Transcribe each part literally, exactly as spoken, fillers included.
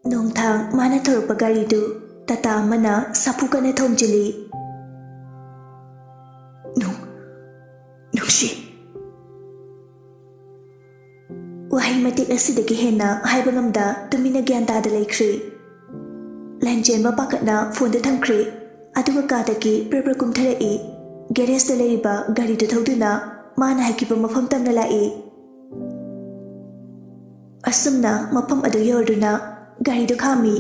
ꯅꯣꯡꯊꯥꯡ ꯃꯥꯅ ꯊꯧꯔꯛꯄ ꯒꯥꯔꯤꯗꯨ ꯇꯥꯇꯥ ꯑꯃꯅ ꯁꯥꯐꯨ ꯀꯟꯅ ꯊꯣꯝꯖꯤꯜꯂꯤ꯫ ꯅꯨꯡ-, ꯅꯨꯡꯁꯤ꯫ ꯋꯥꯍꯩ ꯃꯇꯦꯛ ꯑꯁꯤꯗꯒꯤ ꯍꯦꯟꯅ ꯍꯥꯏꯕ ꯉꯝꯗ ꯇꯨꯃꯤꯟꯅ ꯒ꯭ꯌꯥꯟ ꯇꯥꯗ ꯂꯩꯈ꯭ꯔꯦ꯫ ꯂꯥꯟꯆꯦꯟꯕ ꯄꯥꯈꯠꯅ ꯐꯣꯟꯗꯨ ꯊꯝꯈ꯭ꯔꯦ, ꯑꯗꯨꯒ ꯀꯥꯗꯒꯤ ꯄ꯭ꯔꯞ ꯄ꯭ꯔꯞ ꯀꯨꯝꯊꯔꯛꯏ꯫ ꯒꯦꯔꯦꯖꯇ ꯂꯩꯔꯤꯕ ꯒꯥꯔꯤꯗꯨ ꯊꯧꯗꯨꯅ ꯃꯥꯅ ꯍꯥꯏꯈꯤꯕ ꯃꯐꯝ ꯇꯝꯅ ꯂꯥꯛꯏ꯫ ꯑꯁꯨꯝꯅ ꯃꯐꯝ ꯑꯗꯨ ꯌꯧꯔꯗꯨꯅ ꯒꯥꯔꯤꯗꯨ ꯈꯥꯝꯃꯤ꯫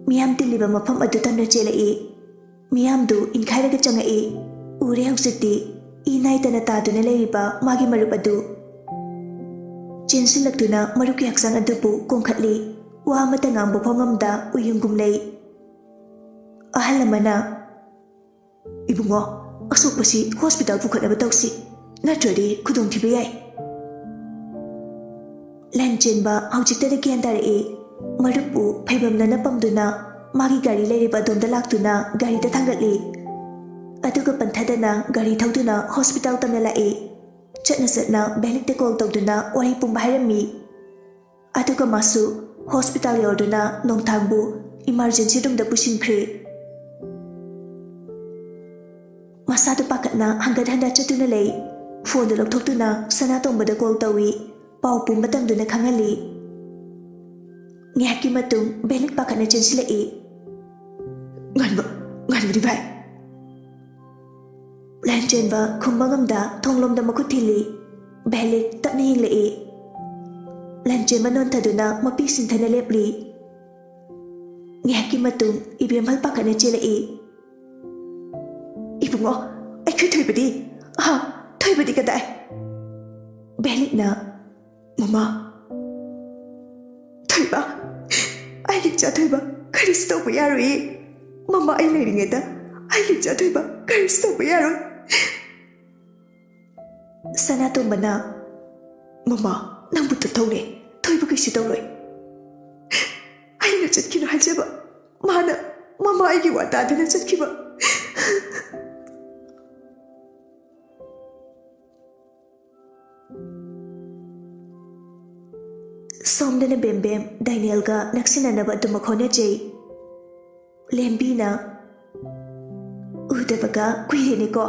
ꯃꯤꯌꯥꯝ ꯇꯤꯜꯂꯤꯕ ꯃꯐꯝ ꯑꯗꯨ ꯇꯝꯅ ꯆꯦꯜꯂꯛꯏ꯫ ꯃꯤꯌꯥꯝꯗꯨ ꯏꯟꯈꯥꯏꯔꯒ ꯆꯪꯉꯛꯏ꯫ ꯎꯔꯦ ꯍꯧꯖꯤꯛꯇꯤ ꯏ ꯅꯥꯏꯇꯅ ꯇꯥꯗꯨꯅ ꯂꯩꯔꯤꯕ ꯃꯥꯒꯤ ꯃꯔꯨꯞ ꯑꯗꯨ꯫ ꯆꯦꯟꯁꯤꯜꯂꯛꯇꯨꯅ ꯃꯔꯨꯞꯀꯤ ꯍꯛꯆꯥꯡ ꯑꯗꯨꯕꯨ ꯀꯣꯟꯈꯠꯂꯤ꯫ ꯋꯥ ꯑꯃꯠꯇ ꯉꯥꯡꯕ ꯐꯥꯎ ꯉꯝꯗ ꯎꯌꯨꯡꯒꯨꯝ ꯂꯩ꯫ ꯑꯍꯜ ꯑꯃꯅ, "ꯏꯕꯨꯡꯉꯣ, ꯑꯁꯣꯛꯄꯁꯤ ꯍꯣꯁꯄꯤꯇꯥꯜ ꯄꯨꯈꯠꯅꯕ ꯇꯧꯁꯤ, ꯅꯠꯇ꯭ꯔꯗꯤ ꯈꯨꯗꯣꯡꯊꯤꯕ ꯌꯥꯏ꯫" ꯂꯥꯟꯆꯦꯟꯕ ꯍꯧꯖꯤꯛꯇꯗ ꯒ꯭ꯌꯥꯟ ꯇꯥꯔꯛꯏ꯫ ꯃꯔꯨꯞꯄꯨ ꯐꯩꯕꯝꯅꯅ ꯄꯝꯗꯨꯅ ꯃꯥꯒꯤ ꯒꯥꯔꯤ ꯂꯩꯔꯤꯕ ꯑꯗꯣꯝꯗ ꯂꯥꯛꯇꯨꯅ ꯒꯥꯔꯤꯗ ꯊꯥꯡꯒꯠꯂꯤ꯫ ꯑꯗꯨꯒ ꯄꯟꯊꯗꯅ ꯒꯥꯔꯤ ꯊꯧꯗꯨꯅ ꯍꯣꯁꯄꯤꯇꯥꯜ ꯇꯝꯅ ꯂꯥꯛꯏ꯫ ꯆꯠꯅ ꯆꯠꯅ ꯚꯦꯂꯤꯛꯇ ꯀꯣꯜ ꯇꯧꯗꯨꯅ ꯋꯥꯔꯤ ꯄꯨꯝꯕ ꯍꯥꯏꯔꯝꯃꯤ꯫ ꯑꯗꯨꯒ ꯃꯥꯁꯨ ꯍꯣꯁꯄꯤꯇꯥꯜ ꯌꯧꯗꯨꯅ ꯅꯣꯡꯊꯥꯡꯕꯨ ꯏꯃꯥꯔꯖꯦꯟꯁꯤ ꯔꯨꯝꯗ ꯄꯨꯁꯤꯟꯈ꯭ꯔꯦ꯫ ꯃꯁꯥꯗꯨ ꯄꯥꯈꯠꯅ ꯍꯟꯒꯠ ꯍꯟꯗ ꯆꯠꯇꯨꯅ ꯂꯩ꯫ ꯐꯣꯟꯗꯨ ꯂꯧꯊꯣꯛꯇꯨꯅ ꯁꯅꯥꯇꯣꯝꯕꯗ ꯀꯣꯜ ꯇꯧꯏ꯫ ꯄꯥꯎ ꯄꯨꯝꯕ ꯇꯝꯗꯨꯅ ꯈꯪꯍꯜꯂꯤ꯫ ꯉꯥꯏꯍꯥꯛꯀꯤ ꯃꯇꯨꯡ ꯚꯦꯂꯤꯛ ꯄꯥꯈꯠꯅ ꯆꯦꯟꯁꯤꯜꯂꯛꯏ꯫ "ꯉꯟꯕ, ꯉꯟꯕꯗꯤ ꯚꯥꯏ?" ꯂꯥꯟꯆꯦꯟꯕ ꯈꯨꯝꯕ ꯉꯝꯗ ꯊꯣꯡꯂꯣꯝꯗ ꯃꯈꯨꯠ ꯊꯤꯜꯂꯤ꯫ ꯚꯦꯂꯤꯛ ꯇꯞꯅ ꯌꯦꯡꯂꯛꯏ꯫ ꯂꯥꯟꯆꯦꯟꯕ ꯅꯣꯟꯊꯗꯨꯅ ꯃꯄꯤ ꯁꯤꯟꯊꯅ ꯂꯦꯞꯂꯤ꯫ ꯉꯥꯏꯍꯥꯛꯀꯤ ꯃꯇꯨꯡ ꯏꯕꯦꯝꯍꯜ ꯄꯥꯈꯠꯅ ꯆꯦꯜꯂꯛꯏ꯫ "ꯏꯕꯨꯡꯉꯣ, ꯑꯩꯈꯣꯏ ꯊꯣꯏꯕꯗꯤ? ꯑꯍꯥ, ꯊꯣꯏꯕꯗꯤ ꯀꯗꯥꯏ?" ꯚꯦꯂꯤꯛꯅ, "ꯃꯃꯥ, ꯊꯣꯏꯕ, ꯑꯩꯒꯤ ꯏꯆꯥ ꯊꯣꯏꯕ ꯀꯔꯤꯁꯨ ꯇꯧꯕ ꯌꯥꯔꯣꯏꯌꯦ꯫ ꯃꯃꯥ ꯑꯩ ꯂꯩꯔꯤꯉꯩꯗ ꯑꯩꯒꯤ ꯏꯆꯥ ꯊꯣꯏꯕ ꯀꯔꯤꯁꯨ ꯇꯧꯕ ꯌꯥꯔꯣꯏ꯫" ꯁꯅꯥꯇꯣꯝꯕꯅ, "ꯃꯃꯥ, ꯅꯪꯕꯨ ꯇꯨꯝꯊꯧꯅꯦ, ꯊꯣꯏꯕ ꯀꯩꯁꯨ ꯇꯧꯔꯣꯏ꯫ ꯑꯩꯅ ꯆꯠꯈꯤꯅꯨ ꯍꯥꯏꯖꯕ, ꯃꯥꯅ, ꯃꯃꯥ ꯑꯩꯒꯤ ꯋꯥ ꯇꯥꯗꯅ ꯆꯠꯈꯤꯕ꯫" ꯁꯣꯝꯗꯅ ꯕꯦꯝꯕꯦꯝ ꯗꯥꯏꯅꯦꯜꯒ ꯅꯛꯁꯤꯟꯅꯅꯕ ꯑꯗꯨꯃꯛ ꯍꯣꯠꯅꯖꯩ꯫ ꯂꯦꯝꯕꯤꯅ, "ꯎꯗꯕꯒ ꯀꯨꯏꯔꯦꯅꯦꯀꯣ?"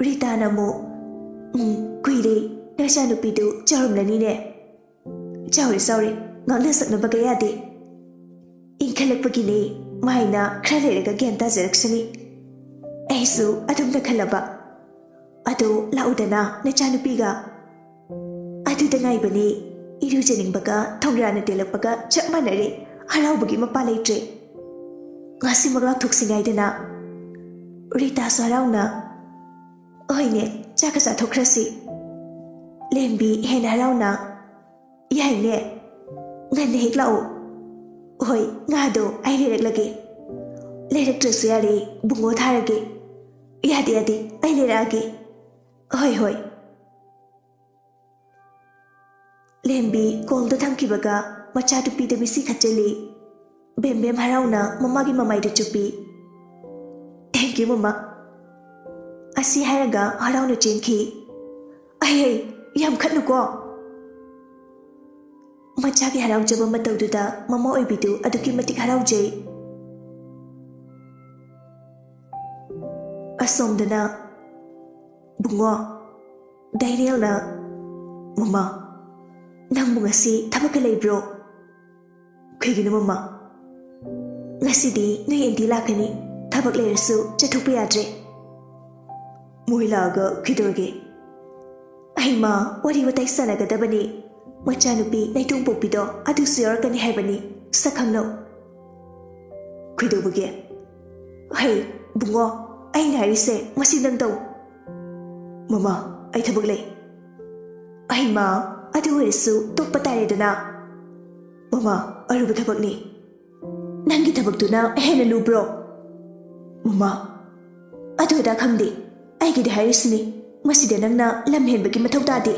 ꯔꯤꯇꯥꯅ ꯑꯃꯨꯛ, "ꯎꯝ, ꯀꯨꯏꯔꯦ꯫ ꯅꯆꯥꯅꯨꯄꯤꯗꯨ ꯆꯥꯎꯔꯝꯂꯅꯤꯅꯦ?" "ꯆꯥꯎꯔꯦ, ꯆꯥꯎꯔꯦ꯫ ꯉꯥꯡꯅ ꯁꯛꯅꯕꯒ ꯌꯥꯗꯦ꯫ ꯏꯟꯈꯠꯂꯛꯄꯒꯤꯅꯦ꯫ ꯃꯥꯏꯅ ꯈꯔ ꯂꯩꯔꯒ ꯒ꯭ꯌꯥꯟ ꯇꯥꯖꯔꯛꯁꯅꯤ꯫ ꯑꯩꯁꯨ ꯑꯗꯨꯝꯅ ꯈꯜꯂꯕ꯫ ꯑꯗꯣ ꯂꯥꯛꯎꯗꯅ ꯅꯆꯥꯅꯨꯄꯤꯒ꯫" ꯑꯗꯨꯗ ꯉꯥꯏꯕꯅꯦ꯫ ꯏꯔꯨꯖꯅꯤꯡꯕꯒ ꯊꯣꯡꯒ꯭ꯔꯥꯅ ꯇꯦꯜꯂꯛꯄꯒ ꯆꯞ ꯃꯥꯟꯅꯔꯦ꯫ ꯍꯔꯥꯎꯕꯒꯤ ꯃꯄꯥ ꯂꯩꯇ꯭ꯔꯦ꯫ ꯉꯁꯤꯃꯛ ꯂꯥꯎꯊꯣꯛꯁꯤ ꯉꯥꯏꯗꯅ꯫ ꯔꯤꯇꯥꯁꯨ ꯍꯔꯥꯎꯅ, "ꯍꯣꯏꯅꯦ, ꯆꯥꯛꯀ ꯆꯥꯊꯣꯛꯈ꯭ꯔꯁꯤ꯫" ꯂꯦꯝꯕꯤ ꯍꯦꯟꯅ ꯍꯔꯥꯎꯅ, "ꯌꯥꯏꯅꯦ꯫ ꯉꯟꯅ ꯍꯦꯛ ꯂꯥꯛꯑꯣ꯫" "ꯍꯣꯏ, ꯉꯥꯗꯣ ꯑꯩ ꯂꯩꯔꯛꯂꯒꯦ꯫" "ꯂꯩꯔꯛꯇ꯭ꯔꯁꯨ ꯌꯥꯔꯦ, ꯕꯨꯡꯉꯣ ꯊꯥꯔꯒꯦ꯫" "ꯌꯥꯗꯦ, ꯌꯥꯗꯦ, ꯑꯩ ꯂꯩꯔꯛꯑꯒꯦ꯫" "ꯍꯣꯏ, ꯍꯣꯏ꯫" ꯂꯦꯝꯕꯤ ꯀꯣꯜꯗ ꯊꯝꯈꯤꯕꯒ ꯃꯆꯥꯅꯨꯄꯤꯗ ꯃꯤꯠꯁꯤ ꯈꯠꯆꯜꯂꯤ꯫ ꯕꯦꯝꯕꯦꯝ ꯍꯔꯥꯎꯅ ꯃꯃꯥꯒꯤ ꯃꯃꯥꯏꯗ ꯆꯨꯞꯄꯤ꯫ "Thank you, ꯃꯃꯥ꯫" ꯑꯁꯤ ꯍꯥꯏꯔꯒ ꯍꯔꯥꯎꯅ ꯆꯦꯟꯈꯤ꯫ "ꯑꯩ, ꯑꯩ, ꯌꯥꯝ ꯈꯠꯅꯨꯀꯣ꯫" ꯃꯆꯥꯒꯤ ꯍꯔꯥꯎꯖꯕ ꯃꯇꯧꯗꯨꯗ ꯃꯃꯥ ꯑꯣꯏꯕꯤꯗꯨ ꯑꯗꯨꯛꯀꯤ ꯃꯇꯤꯛ ꯍꯔꯥꯎꯖꯩ꯫ ꯑꯁꯣꯝꯗꯅ ꯕꯨꯡꯉꯣ, ꯗꯥꯏꯅꯦꯜꯅ, "ꯃꯃꯥ, ꯅꯪꯕꯨ ꯉꯁꯤ ꯊꯕꯛꯀ ꯂꯩꯕ꯭ꯔꯣ?" "ꯀꯩꯒꯤꯅꯣ, ꯃꯃꯥ?" "ꯉꯁꯤꯗꯤ ꯅꯣꯏ ꯑꯦꯟꯇꯤ ꯂꯥꯛꯀꯅꯤ꯫ ꯊꯕꯛ ꯂꯩꯔꯁꯨ ꯆꯠꯊꯣꯛꯄ ꯌꯥꯗ꯭ꯔꯦ꯫" "ꯃꯣꯏ ꯂꯥꯛꯑꯒ ꯀꯩꯗꯧꯔꯒꯦ?" "ꯑꯩꯃ, ꯋꯥꯔꯤ ꯋꯥꯇꯥꯏ ꯁꯥꯟꯅꯒꯗꯕꯅꯤ꯫ ꯃꯆꯥꯅꯨꯄꯤ ꯅꯥꯏꯇꯣꯝꯄꯣꯛꯄꯤꯗꯣ ꯑꯗꯨꯁꯨ ꯌꯥꯎꯔꯛꯀꯅꯤ ꯍꯥꯏꯕꯅꯤ꯫ ꯁꯛ ꯈꯪꯅꯧ꯫" "ꯀꯩꯗꯧꯕꯒꯤ?" "ꯍꯩ, ꯕꯨꯡꯉꯣ, ꯑꯩꯅ ꯍꯥꯏꯔꯤꯁꯦ ꯃꯁꯤ ꯅꯪ ꯇꯧ꯫" "ꯃꯃꯥ, ꯑꯩ ꯊꯕꯛ ꯂꯩ꯫" "ꯑꯩꯃ, ꯑꯗꯨ ꯑꯣꯏꯔꯁꯨ ꯇꯣꯛꯄ ꯇꯥꯔꯦꯗꯅ꯫" "ꯃꯃꯥ, ꯑꯔꯨꯕ ꯊꯕꯛꯅꯤ꯫" "ꯅꯪꯒꯤ ꯊꯕꯛꯇꯨꯅ ꯍꯦꯟꯅ ꯂꯨꯕ꯭ꯔꯣ?" "ꯃꯃꯥ, ꯑꯗꯨ ꯑꯗꯥ ꯈꯪꯗꯦ꯫ ꯑꯩꯒꯤꯗꯤ ꯍꯥꯏꯔꯤꯁꯤꯅꯤ, ꯃꯁꯤꯗ ꯅꯪꯅ ꯂꯝ ꯍꯦꯟꯕꯒꯤ ꯃꯊꯧ ꯇꯥꯗꯦ꯫"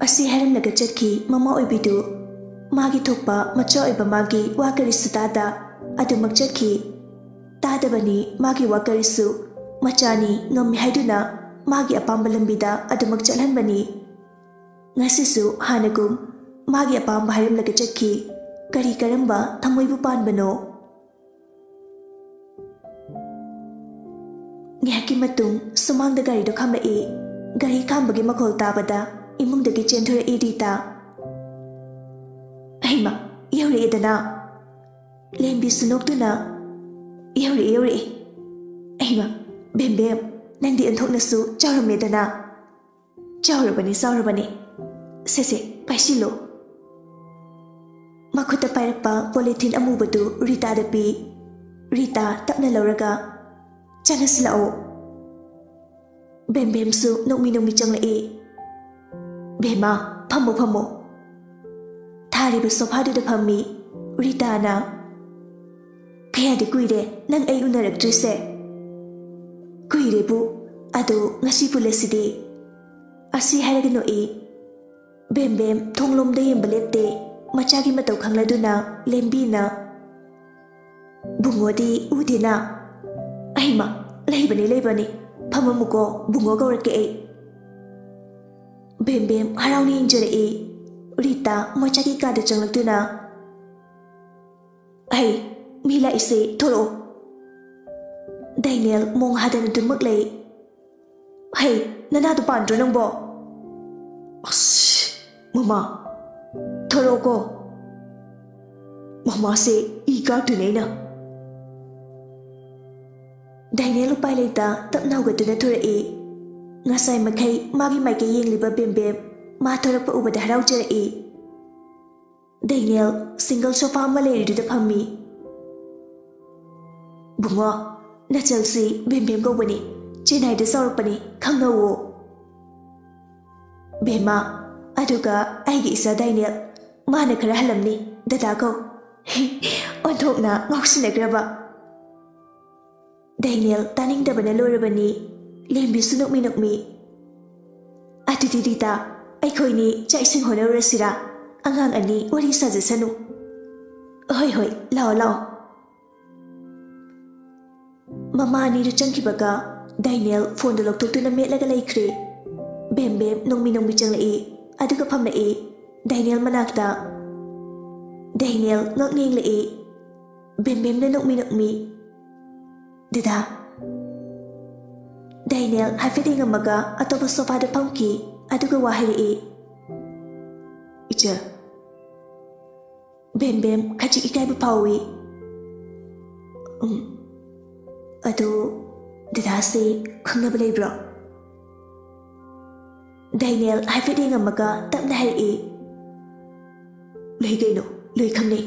ꯑꯁꯤ ꯍꯥꯏꯔꯝꯂꯒ ꯆꯠꯈꯤ ꯃꯃꯥ ꯑꯣꯏꯕꯤꯗꯨ꯫ ꯃꯥꯒꯤ ꯊꯣꯛꯄ ꯃꯆꯥ ꯑꯣꯏꯕ ꯃꯥꯒꯤ ꯋꯥ ꯀꯔꯤꯁꯨ ꯇꯥꯗ ꯑꯗꯨꯃꯛ ꯆꯠꯈꯤ꯫ ꯇꯥꯗꯕꯅꯤ ꯃꯥꯒꯤ ꯋꯥ ꯀꯔꯤꯁꯨ꯫ ꯃꯆꯥꯅꯤ, ꯉꯝꯃꯤ ꯍꯥꯏꯗꯨꯅ ꯃꯥꯒꯤ ꯑꯄꯥꯝꯕ ꯂꯝꯕꯤꯗ ꯑꯗꯨꯃꯛ ꯆꯠꯍꯟꯕꯅꯤ꯫ ꯉꯁꯤꯁꯨ ꯍꯥꯟꯅꯒꯨꯝ ꯃꯥꯒꯤ ꯑꯄꯥꯝꯕ ꯍꯥꯏꯔꯝꯂꯒ ꯆꯠꯈꯤ꯫ ꯀꯔꯤ ꯀꯔꯝꯕ ꯊꯃꯣꯏꯕꯨ ꯄꯥꯟꯕꯅꯣ? ꯉꯥꯏꯍꯥꯛꯀꯤ ꯃꯇꯨꯡ ꯁꯨꯃꯥꯡꯗ ꯒꯥꯔꯤꯗꯣ ꯈꯥꯝꯂꯛꯏ꯫ ꯒꯥꯔꯤ ꯈꯥꯝꯕꯒꯤ ꯃꯈꯣꯜ ꯇꯥꯕꯗ ꯏꯃꯨꯡꯗꯒꯤ ꯆꯦꯟꯊꯣꯔꯛꯏ ꯔꯤꯇꯥ꯫ "ꯑꯩꯃ, ꯌꯧꯔꯛꯑꯦꯗꯅ!" ꯂꯦꯝꯕꯤꯁꯨ ꯅꯣꯛꯇꯨꯅ, "ꯌꯧꯔꯛꯑꯦ, ꯌꯧꯔꯛꯑꯦ꯫ ꯑꯩꯃ, ꯕꯦꯝꯕꯦꯝ, ꯅꯪꯗꯤ ꯑꯣꯟꯊꯣꯛꯅꯁꯨ ꯆꯥꯎꯔꯝꯃꯦꯗꯅ!" "ꯆꯥꯎꯔꯕꯅꯤ, ꯆꯥꯎꯔꯕꯅꯤ꯫ ꯁꯦ, ꯁꯦ, ꯄꯥꯏꯁꯤꯜꯂꯨ꯫" ꯃꯈꯨꯠꯇ ꯄꯥꯏꯔꯛꯄ ꯄꯣꯂꯤꯊꯤꯟ ꯑꯃꯨꯕꯗꯨ ꯔꯤꯇꯥꯗ ꯄꯤ꯫ ꯔꯤꯇꯥ ꯇꯞꯅ ꯂꯧꯔꯒ, "ꯆꯪꯉꯁꯤ ꯂꯥꯛꯑꯣ꯫" ꯕꯦꯝꯕꯦꯝꯁꯨ ꯅꯣꯛꯃꯤ ꯅꯣꯛꯃꯤ ꯆꯪꯂꯛꯏ꯫ "ꯕꯦꯝꯃ, ꯐꯝꯃꯣ, ꯐꯝꯃꯣ꯫" ꯊꯥꯔꯤꯕ ꯁꯣꯐꯥꯗꯨꯗ ꯐꯝꯃꯤ꯫ ꯔꯤꯇꯥꯅ, "ꯀꯌꯥꯗꯤ ꯀꯨꯏꯔꯦ ꯅꯪ ꯑꯩ ꯎꯅꯔꯛꯇ꯭ꯔꯤꯁꯦ?" "ꯀꯨꯏꯔꯦꯕꯨ, ꯑꯗꯣ ꯉꯁꯤ ꯄꯨꯜꯂꯁꯤꯗꯤ꯫" ꯑꯁꯤ ꯍꯥꯏꯔꯒ ꯅꯣꯛꯏ꯫ ꯕꯦꯝꯕꯦꯝ ꯊꯣꯡꯂꯣꯝꯗ ꯌꯦꯡꯕ ꯂꯦꯞꯇꯦ꯫ ꯃꯆꯥꯒꯤ ꯃꯇꯧ ꯈꯪꯂꯗꯨꯅ ꯂꯦꯝꯕꯤꯅ, "ꯕꯨꯡꯉꯣꯗꯤ ꯎꯗꯦꯅ?" "ꯑꯩꯃ, ꯂꯩꯕꯅꯤ, ꯂꯩꯕꯅꯤ꯫ ꯐꯝꯃꯝꯃꯨꯀꯣ, ꯕꯨꯡꯉꯣ ꯀꯧꯔꯛꯀꯦ ꯑꯩ꯫" ꯕꯦꯝꯕꯦꯝ ꯍꯔꯥꯎꯅ ꯌꯦꯡꯖꯔꯛꯏ꯫ ꯔꯤꯇꯥ ꯃꯆꯥꯒꯤ ꯀꯥꯗ ꯆꯪꯂꯛꯇꯨꯅ, "ꯍꯩ, ꯃꯤ ꯂꯥꯛꯏꯁꯦ, ꯊꯣꯛꯂꯛꯑꯣ꯫" ꯗꯥꯏꯅꯦꯜ ꯃꯣꯡ ꯍꯥꯗꯅ ꯑꯗꯨꯃꯛ ꯂꯩ꯫ "ꯍꯩ, ꯅꯅꯥꯗꯣ ꯄꯥꯟꯗ꯭ꯔꯣ ꯅꯪꯕꯣ?" "ꯑꯁ, ꯃꯃꯥ, ꯊꯣꯔꯛꯑꯣꯀꯣ꯫ ꯃꯃꯥꯁꯦ ꯏ ꯀꯥꯛꯇꯣꯏꯅꯦ ꯑꯩꯅ꯫" ꯗꯥꯏꯅꯦꯜ ꯎꯄꯥꯏ ꯂꯩꯇ ꯇꯞꯅ ꯍꯧꯒꯠꯇꯨꯅ ꯊꯣꯔꯛꯏ꯫ ꯉꯁꯥꯏ ꯃꯈꯩ ꯃꯥꯒꯤ ꯃꯥꯏꯀꯩ ꯌꯦꯡꯂꯤꯕ ꯕꯦꯝꯕꯦꯝ ꯃꯥ ꯊꯣꯔꯛꯄ ꯎꯕꯗ ꯍꯔꯥꯎꯖꯔꯛꯏ꯫ ꯗꯦꯅꯤꯌꯦꯜ ꯁꯤꯡꯒꯜ ꯁꯣꯐꯥ ꯑꯃ ꯂꯩꯔꯤꯗꯨꯗ ꯐꯝꯃꯤ꯫ "ꯕꯨꯡꯉꯣ, ꯅꯆꯜꯁꯤ ꯕꯦꯝꯕꯦꯝ ꯀꯧꯕꯅꯤ, ꯆꯦꯟꯅꯥꯏꯗ ꯆꯥꯎꯔꯛꯄꯅꯤ, ꯈꯪꯅꯧꯋꯣ꯫" "ꯕꯦꯝꯃ, ꯑꯗꯨꯒ ꯑꯩꯒꯤ ꯏꯆꯥ ꯗꯦꯅꯤꯌꯦꯜ, ꯃꯥꯅ ꯈꯔ ꯍꯜꯂꯝꯅꯤ, ꯗꯗꯥ ꯀꯧ꯫" ꯑꯣꯟꯊꯣꯛꯅ ꯉꯥꯎꯁꯤꯟꯅꯈ꯭ꯔꯕ꯫ ꯗꯦꯅꯤꯌꯦꯜ ꯇꯥꯅꯤꯡꯗꯕꯅ ꯂꯣꯏꯔꯕꯅꯤ꯫ ꯂꯦꯝꯕꯤꯁꯨ ꯅꯣꯛꯃꯤ ꯅꯣꯛꯃꯤ꯫ "ꯑꯗꯨꯗꯤ ꯔꯤꯇꯥ, ꯑꯩꯈꯣꯏꯅꯤ ꯆꯥꯛ ꯏꯁꯤꯡ ꯍꯣꯠꯅꯔꯨꯔꯁꯤꯔꯥ? ꯑꯉꯥꯡ ꯑꯅꯤ ꯋꯥꯔꯤ ꯁꯥꯖꯁꯅꯨ꯫" "ꯍꯣꯏ, ꯍꯣꯏ, ꯂꯥꯛꯑꯣ, ꯂꯥꯛꯑꯣ꯫" ꯃꯃꯥ ꯑꯅꯤꯗꯨ ꯆꯪꯈꯤꯕꯒ ꯗꯦꯅꯤꯌꯦꯜ ꯐꯣꯟꯗꯨ ꯂꯧꯊꯣꯛꯇꯨꯅ ꯃꯦꯠꯂꯒ ꯂꯩꯈ꯭ꯔꯦ꯫ ꯕꯦꯝꯕꯦꯝ ꯅꯣꯡꯃꯤ ꯅꯣꯡꯃꯤ ꯆꯪꯂꯛꯏ꯫ ꯑꯗꯨꯒ ꯐꯝꯂꯛꯏ ꯗꯥꯏꯅꯦꯜ ꯃꯅꯥꯛꯇ꯫ ꯗꯥꯏꯅꯦꯜ ꯉꯛꯅ ꯌꯦꯡꯂꯛꯏ꯫ ꯕꯦꯝꯕꯦꯝꯅ ꯅꯣꯛꯃꯤ ꯅꯣꯛꯃꯤ, "ꯗꯗꯥ?" ꯗꯥꯏꯅꯦꯜ ꯍꯥꯏꯐꯦꯠ ꯌꯦꯡꯉꯝꯃꯒ ꯑꯇꯣꯞꯄ ꯁꯣꯐꯥꯗ ꯐꯝꯈꯤ꯫ ꯑꯗꯨꯒ ꯋꯥ ꯍꯥꯏꯔꯛꯏ, "ꯏꯆꯦ?" ꯕꯦꯝꯕꯦꯝ ꯈꯖꯤꯛ ꯏꯀꯥꯏꯕ ꯐꯥꯎꯏ꯫ "ꯎꯝ, ꯑꯗꯨ ꯗꯗꯥꯁꯦ ꯈꯪꯅꯕ ꯂꯩꯕ꯭ꯔꯣ?" ꯗꯥꯏꯅꯦꯜ ꯍꯥꯏꯐꯦꯠ ꯌꯦꯡꯉꯝꯃꯒ ꯇꯞꯅ ꯍꯥꯏꯔꯛꯏ, "ꯂꯩ ꯀꯩꯅꯣ, ꯂꯣꯏ ꯈꯪꯅꯩ꯫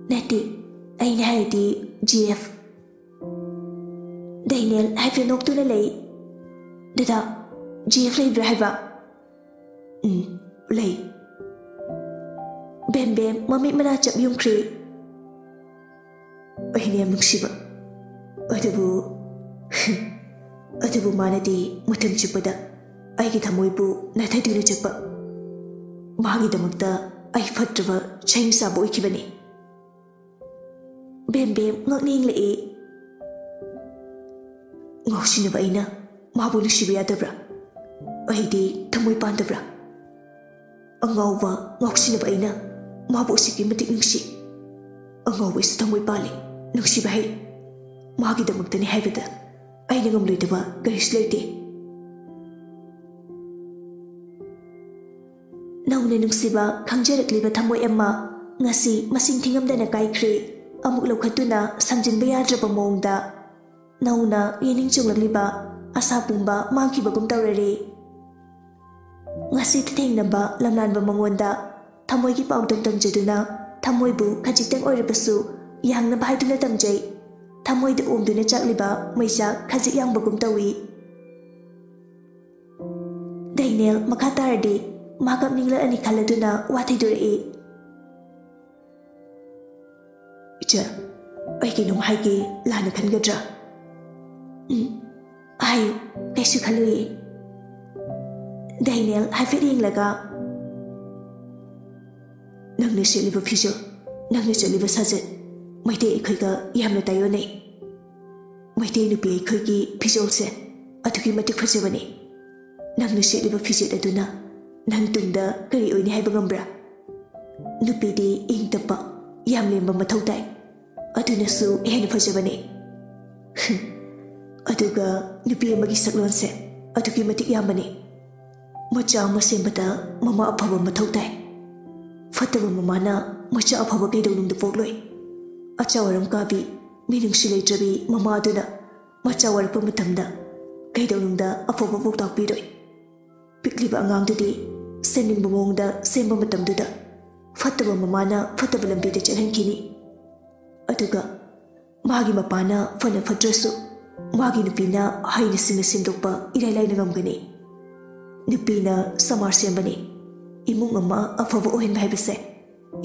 ꯅꯠꯇꯦ, ꯑꯩꯅ ꯍꯥꯏꯗꯤ ꯖꯤ ꯑꯦꯐ꯫" ꯗꯥꯏꯅꯦꯜ ꯍꯥꯏꯐꯦꯠ ꯅꯣꯛꯇꯨꯅ ꯂꯩ꯫ "ꯗꯗꯥ, ꯖꯤ ꯑꯦꯐ ꯂꯩꯕ꯭ꯔꯥ ꯍꯥꯏꯕ?" "ꯎꯝ, ꯂꯩ꯫" ꯕꯦꯝꯕꯦꯝ ꯃꯃꯤꯠ ꯃꯅꯥ ꯆꯞ ꯌꯨꯡꯈ꯭ꯔꯦ꯫ "ꯑꯩꯅ ꯌꯥꯝ ꯅꯨꯡꯁꯤꯕ꯫ ꯑꯗꯨꯕꯨ, ꯑꯗꯨꯕꯨ ꯃꯥꯅꯗꯤ ꯃꯇꯝ ꯆꯨꯞꯄꯗ ꯑꯩꯒꯤ ꯊꯃꯣꯏꯕꯨ ꯅꯥꯊꯩꯗꯨꯅ ꯆꯠꯄ꯫ ꯃꯥꯒꯤꯗꯃꯛꯇ ꯑꯩ ꯐꯠꯇ꯭ꯔꯕ ꯆꯍꯤꯡ ꯆꯥꯕ ꯑꯣꯏꯈꯤꯕꯅꯤ꯫" ꯕꯦꯝꯕꯦꯝ ꯉꯛꯅ ꯌꯦꯡꯂꯛꯏ꯫ "ꯉꯥꯎꯁꯤꯟꯅꯕ ꯑꯩꯅ ꯃꯥꯕꯨ ꯅꯨꯡꯁꯤꯕ ꯌꯥꯗꯕ꯭ꯔꯥ? ꯑꯩꯗꯤ ꯊꯃꯣꯏ ꯄꯥꯟꯗꯕ꯭ꯔꯥ? ꯑꯉꯥꯎꯕ ꯉꯥꯎꯁꯤꯟꯅꯕ ꯑꯩꯅ ꯃꯥꯕꯨ ꯑꯁꯨꯛꯀꯤ ꯃꯇꯤꯛ ꯅꯨꯡꯁꯤ꯫ ꯑꯉꯥꯎꯕ ꯑꯩꯁꯨ ꯊꯃꯣꯏ ꯄꯥꯜꯂꯤ, ꯅꯨꯡꯁꯤꯕ ꯍꯩ꯫ ꯃꯥꯒꯤꯗꯃꯛꯇꯅꯤ ꯍꯥꯏꯕꯗ ꯑꯩꯅ ꯉꯝꯂꯣꯏꯗꯕ ꯀꯔꯤꯁꯨ ꯂꯩꯇꯦ꯫" ꯅꯧꯅ ꯅꯨꯡꯁꯤꯕ ꯈꯪꯖꯔꯛꯂꯤꯕ ꯊꯃꯣꯏ ꯑꯃ ꯉꯁꯤ ꯃꯁꯤꯡ ꯊꯤꯉꯝꯗꯅ ꯀꯥꯏꯈ꯭ꯔꯦ꯫ ꯑꯃꯨꯛ ꯂꯧꯈꯠꯇꯨꯅ ꯁꯝꯖꯤꯟꯕ ꯌꯥꯗ꯭ꯔꯕ ꯃꯑꯣꯡꯗ ꯅꯧꯅ ꯌꯦꯅꯤꯡ ꯆꯣꯡꯂꯛꯂꯤꯕ ꯑꯁꯥ ꯄꯨꯝꯕ ꯃꯥꯡꯈꯤꯕꯒꯨꯝ ꯇꯧꯔꯔꯦ꯫ ꯉꯁꯤꯗ ꯊꯦꯡꯅꯕ ꯂꯝꯂꯥꯟꯕ ꯃꯉꯣꯟꯗ ꯊꯃꯣꯏꯒꯤ ꯄꯥꯎꯗꯝ ꯇꯝꯖꯗꯨꯅ ꯊꯃꯣꯏꯕꯨ ꯈꯖꯤꯛꯇꯪ ꯑꯣꯏꯔꯕꯁꯨ ꯌꯥꯡꯅꯕ ꯍꯥꯏꯗꯨꯅ ꯇꯝꯖꯩ꯫ ꯊꯃꯣꯏꯗ ꯑꯣꯝꯗꯨꯅ ꯆꯥꯛꯂꯤꯕ ꯃꯩꯆꯥꯛ ꯈꯖꯤꯛ ꯌꯥꯡꯕꯒꯨꯝ ꯇꯧꯏ꯫ ꯗꯦꯅꯤꯌꯦꯜ ꯃꯈꯥ ꯇꯥꯔꯗꯤ ꯃꯥ ꯀꯞꯅꯤꯡꯂꯛꯑꯅꯤ ꯈꯜꯂꯗꯨꯅ ꯋꯥ ꯊꯩꯗꯣꯔꯛꯏ꯫ "ꯏꯆꯦ, ꯑꯩ ꯀꯩꯅꯣꯝ ꯍꯥꯏꯒꯦ, ꯂꯥꯟꯅ ꯈꯟꯒꯗ꯭ꯔꯥ?" "ꯎꯝ, ꯍꯥꯏꯌꯨ, ꯀꯩꯁꯨ ꯈꯜꯂꯨꯏꯌꯦ꯫" ꯗꯦꯅꯤꯌꯦꯜ ꯍꯥꯏꯐꯦꯠ ꯌꯦꯡꯂꯒ, "ꯅꯪꯅ ꯁꯦꯠꯂꯤꯕ ꯐꯤꯖꯣꯜ, ꯅꯪꯅ ꯆꯠꯂꯤꯕ ꯁꯥꯖꯠ, ꯃꯩꯇꯩ ꯑꯩꯈꯣꯏꯒ ꯌꯥꯝꯅ ꯇꯥꯏꯑꯣꯟꯅꯩ꯫ ꯃꯩꯇꯩ ꯅꯨꯄꯤ ꯑꯩꯈꯣꯏꯒꯤ ꯐꯤꯖꯣꯜꯁꯦ ꯑꯗꯨꯛꯀꯤ ꯃꯇꯤꯛ ꯐꯖꯕꯅꯤ꯫ ꯅꯪꯅ ꯁꯦꯠꯂꯤꯕ ꯐꯤꯖꯦꯠ ꯑꯗꯨꯅ ꯅꯪ ꯇꯨꯡꯗ ꯀꯔꯤ ꯑꯣꯏꯅꯤ ꯍꯥꯏꯕ ꯉꯝꯕ꯭ꯔꯥ? ꯅꯨꯄꯤꯗꯤ ꯏꯪ ꯇꯞꯄ, ꯌꯥꯝ ꯂꯦꯝꯕ ꯃꯊꯧ ꯇꯥꯏ꯫ ꯑꯗꯨꯅꯁꯨ ꯍꯦꯟꯅ ꯐꯖꯕꯅꯦ꯫ ꯑꯗꯨꯒ ꯅꯨꯄꯤ ꯑꯃꯒꯤ ꯁꯛꯂꯣꯟꯁꯦ ꯑꯗꯨꯛꯀꯤ ꯃꯇꯤꯛ ꯌꯥꯝꯕꯅꯦ꯫ ꯃꯆꯥ ꯑꯃ ꯁꯦꯝꯕꯗ ꯃꯃꯥ ꯑꯐꯕ ꯃꯊꯧ ꯇꯥꯏ꯫ ꯐꯠꯇꯕ ꯃꯃꯥꯅ ꯃꯆꯥ ꯑꯐꯕ ꯀꯩꯗꯧꯅꯨꯡꯗ ꯄꯣꯛꯂꯣꯏ꯫ ꯑꯆꯥ ꯋꯥꯔꯝ ꯀꯥꯕꯤ, ꯃꯤꯅꯨꯡꯁꯤ ꯂꯩꯇ꯭ꯔꯕꯤ ꯃꯃꯥ ꯑꯗꯨꯅ ꯃꯆꯥ ꯋꯥꯔꯛꯄ ꯃꯇꯝꯗ ꯀꯩꯗꯧꯅꯨꯡꯗ ꯑꯐꯕ ꯄꯥꯎꯇꯥꯛ ꯄꯤꯔꯣꯏ꯫ ꯄꯤꯛꯂꯤꯕ ꯑꯉꯥꯡꯗꯨꯗꯤ ꯁꯦꯝꯅꯤꯡꯕ ꯃꯑꯣꯡꯗ ꯁꯦꯝꯕ ꯃꯇꯝꯗꯨꯗ ꯐꯠꯇꯕ ꯃꯃꯥꯅ ꯐꯠꯇꯕ ꯂꯝꯕꯤꯗ ꯆꯠꯍꯟꯈꯤꯅꯤ꯫ ꯑꯗꯨꯒ ꯃꯥꯒꯤ ꯃꯄꯥꯅ ꯐꯅ ꯐꯠꯇ꯭ꯔꯁꯨ ꯃꯥꯒꯤ ꯅꯨꯄꯤꯅ ꯍꯩꯅ ꯁꯤꯡꯅ ꯁꯦꯝꯗꯣꯛꯄ ꯏꯔꯥꯏ ꯂꯥꯏꯅ ꯉꯝꯒꯅꯤ꯫ ꯅꯨꯄꯤꯅ ꯁꯃꯥꯖ ꯁꯦꯝꯕꯅꯤ꯫ ꯏꯃꯨꯡ ꯑꯃ ꯑꯐꯕ ꯑꯣꯏꯍꯟꯕ ꯍꯥꯏꯕꯁꯦ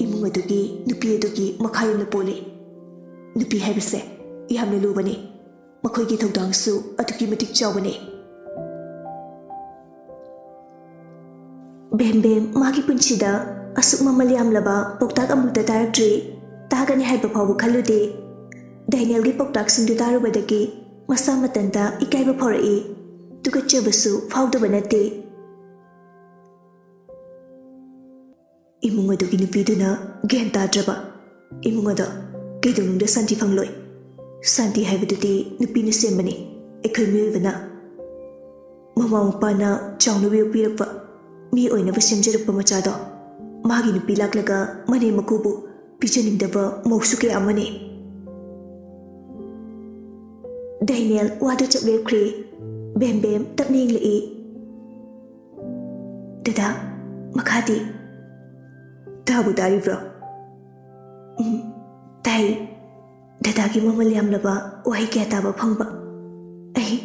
ꯏꯃꯨꯡ ꯑꯗꯨꯒꯤ ꯅꯨꯄꯤ ꯑꯗꯨꯒꯤ ꯃꯈꯥ ꯌꯥꯝꯅ ꯄꯣꯜꯂꯤ꯫ ꯅꯨꯄꯤ ꯍꯥꯏꯕꯁꯦ ꯌꯥꯝꯅ ꯂꯨꯕꯅꯤ꯫ ꯃꯈꯣꯏꯒꯤ ꯊꯧꯗꯥꯡꯁꯨ ꯑꯗꯨꯛꯀꯤ ꯃꯇꯤꯛ ꯆꯥꯎꯕꯅꯤ꯫ ꯕꯦꯝꯕꯦꯝ ꯃꯥꯒꯤ ꯄꯨꯟꯁꯤꯗ ꯑꯁꯨꯛ ꯃꯃꯜ ꯌꯥꯝꯂꯕ ꯄꯥꯎꯇꯥꯛ ꯑꯃꯨꯛꯇ ꯇꯥꯔꯛꯇ꯭ꯔꯤ꯫ ꯇꯥꯒꯅꯤ ꯍꯥꯏꯕ ꯐꯥꯎꯕ ꯈꯜꯂꯨꯗꯦ꯫ ꯗꯦꯅꯤꯌꯦꯜꯒꯤ ꯄꯥꯎꯇꯥꯛꯁꯤꯡꯗꯨ ꯇꯥꯔꯨꯕꯗꯒꯤ ꯃꯁꯥ ꯃꯊꯟꯇ ꯏꯀꯥꯏꯕ ꯐꯥꯎꯔꯛꯏ꯫ ꯇꯨꯀꯠꯆꯕꯁꯨ ꯐꯥꯎꯗꯕ ꯅꯠꯇꯦ꯫ ꯏꯃꯨꯡ ꯑꯗꯨꯒꯤ ꯅꯨꯄꯤꯗꯨꯅ ꯒ꯭ꯌꯥꯟ ꯇꯥꯗ꯭ꯔꯕ, ꯏꯃꯨꯡ ꯑꯗꯣ ꯀꯩꯗꯧꯅꯨꯡꯗ ꯁꯥꯟꯇꯤ ꯐꯪꯂꯣꯏ꯫ ꯁꯥꯟꯇꯤ ꯍꯥꯏꯕꯗꯨꯗꯤ ꯅꯨꯄꯤꯅ ꯁꯦꯝꯕꯅꯤ, ꯑꯩꯈꯣꯏ ꯃꯤꯑꯣꯏꯕꯅ꯫ ꯃꯃꯥ ꯃꯄꯥꯅ ꯆꯥꯎꯅ ꯌꯣꯛꯄꯤꯔꯛꯄ ꯃꯤ ꯑꯣꯏꯅꯕ ꯁꯦꯝꯖꯔꯛꯄ ꯃꯆꯥꯗꯣ ꯃꯥꯒꯤ ꯅꯨꯄꯤ ꯂꯥꯛꯂꯒ ꯃꯅꯦꯝ ꯃꯀꯨꯕꯨ ꯄꯤꯖꯅꯤꯡꯗꯕ ꯃꯧꯁꯨ ꯀꯌꯥ ꯑꯃꯅꯤ꯫ ꯗꯦꯅꯤꯌꯦꯜ ꯋꯥꯗꯨ ꯆꯞ ꯂꯦꯞꯈ꯭ꯔꯦ꯫ ꯕꯦꯝꯕꯦꯝ ꯇꯞꯅ ꯌꯦꯡꯂꯛꯏ꯫ "ꯗꯗꯥ, ꯃꯈꯥꯗꯤ?" "ꯇꯥꯕꯨ ꯇꯥꯔꯤꯕ꯭ꯔꯣ?" "ꯎꯝ, ꯇꯥꯏ꯫ ꯗꯗꯥꯒꯤ ꯃꯃꯜ ꯌꯥꯝꯂꯕ ꯋꯥꯍꯩ ꯀꯌꯥ ꯇꯥꯕ ꯐꯪꯕ꯫ ꯑꯩ,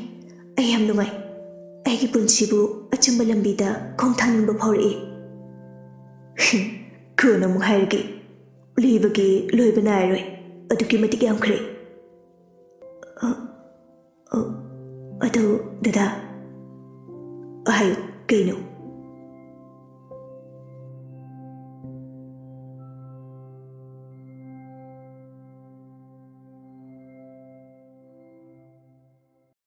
ꯑꯩ ꯌꯥꯝ ꯅꯨꯡꯉꯥꯏ꯫ ꯑꯩꯒꯤ ꯄꯨꯟꯁꯤꯕꯨ ꯑꯆꯨꯝꯕ ꯂꯝꯕꯤꯗ ꯈꯣꯡ ꯊꯥꯡꯅꯤꯡꯕ ꯐꯥꯎꯔꯛꯏ꯫" "ꯀꯣꯟꯅ ꯑꯃꯨꯛ ꯍꯥꯏꯔꯒꯦ꯫ ꯂꯤꯕꯒꯤ ꯂꯣꯏꯕ ꯅꯥꯏꯔꯣꯏ꯫ ꯑꯗꯨꯛꯀꯤ ꯃꯇꯤꯛ ꯌꯥꯝꯈ꯭ꯔꯦ꯫" "ꯑ, ꯑ, ꯑꯗꯨ, ꯗꯗꯥ꯫" "ꯍꯥꯏꯌꯨ, ꯀꯩꯅꯣ?"